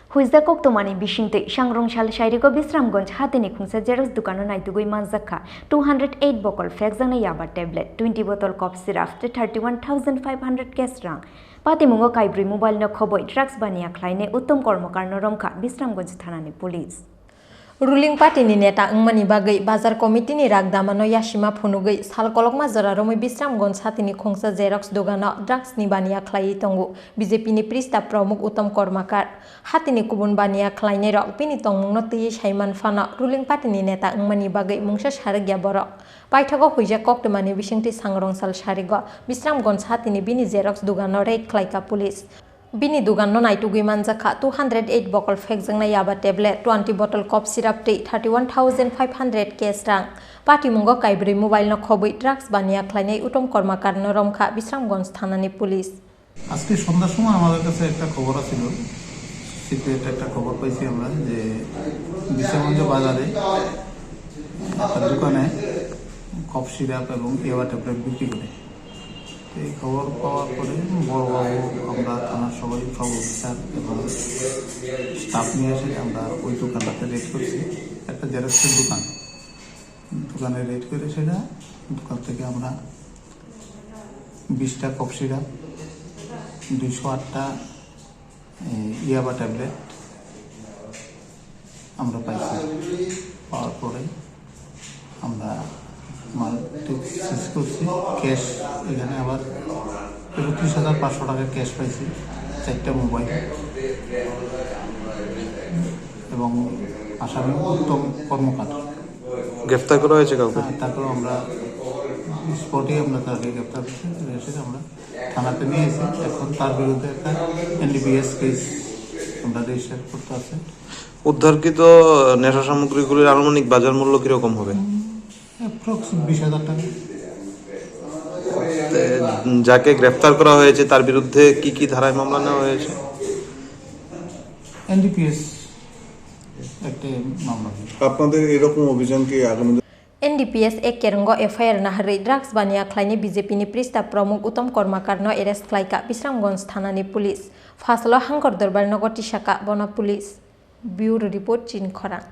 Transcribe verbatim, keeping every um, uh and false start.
Huijak koktwmani bisingtwi Sangrong sal sairigo Bisramganj hatini khungsa xerox dukano naitugwi manjakha two hundred eight bokol phekjaknai yaba tablet, twenty bottle cough syrup tei thirty one thousand five hundred cash rang. Patimungo kaibrwi mobile no khobwi drugs baniya khlainai Uttom Kormakarno romkha Bisramganj thanani police. Ruling party ni neta wngmani bagwi bazar committee ni rak damano yasima phunugwi sal kolokma jora romwi Bisramganj hatini khungsa xerox dukano drugs ni baniya khlaiwi tongo B J P ni Prista Pramukh Uttom Kormakar. Hatini kubun baniya khlainairok bini tongmungno twiwi saiman phano ruling party ni neta wngmani bagwi mungsa sarwkya borok. Paithago huijak koktwmani bisingtwi Sangrong sal sarigo Bisramganj hatini bini xerox dukano raid khlaikha police. Bini duganno naitugwi manjakha two hundred eight bokol phekjaknai yaba tablet, twenty bottle cough syrup tei thirty one thousand five hundred cash rang. Patimungo kaibrwi mobile no khobwi drugs baniya khlainai Uttom Kormakarno romkha Bisramganj thanani police. আজকে সন্ধ্যার সময় আমাদের কাছে একটা খবর আছিল, সিক্রেট একটা খবর পাইছি আমরা যে বিশ্বগঞ্জ বাজারে একটা দোকানে কফ সিরাপ এবং ইয়াবা ট্যাবলেট বিক্রি করে। তো এই খবর পাওয়ার পরে বড়বাবু, আমরা থানার সবাই, সব অফিসার এবং স্টাফ নিয়ে এসে আমরা ওই দোকানটাতে রেড করছি। একটা জেরক্সের দোকান, দোকানে রেড করে সেটা দোকান থেকে আমরা বিশটা কফ সিরাপ, দুইশো আটটা ইয়াবা ট্যাবলেট আমরা পাইছি। পাওয়ার পরে আমরা মাল সিজ করছি, ক্যাশ এখানে আবার একত্রিশ হাজার পাঁচশো টাকা ক্যাশ পাইছি, চারটা মোবাইল এবং আসামি উত্তম কর্মকার। গ্রেফতার করা হয়েছে কাউকে? হ্যাঁ, তারপর আমরা স্পটে আমরা তাকে গ্রেফতার করছি, ধরে এসে আমরা থানাতে নিয়ে এসে এখন তার বিরুদ্ধে একটা এনডিপিএস কেস আমরা রেজিস্টার করতে আছে। উদ্ধারকৃত নেশা সামগ্রীগুলির আনুমানিক বাজার মূল্য কিরকম হবে? অ্যাপ্রক্স বিশ হাজার টাকা। তে, যাকে গ্রেফতার করা হয়েছে তার বিরুদ্ধে কি কি ধারায় মামলা নেওয়া হয়েছে? এনডিপিএস একটা মামলা। আপনাদের এরকম অভিযান কি আগামী দিন? N D P S A kerwngo F I R naharwi drugs baniya khlainai B J P ni Prista Pramukh Uttom Kormakarno arrest khlaikha Bisramganj thanani police. Phasalo Hangkor Dorbar nogo tisakha bono police. Bureau report, Chini Khorang.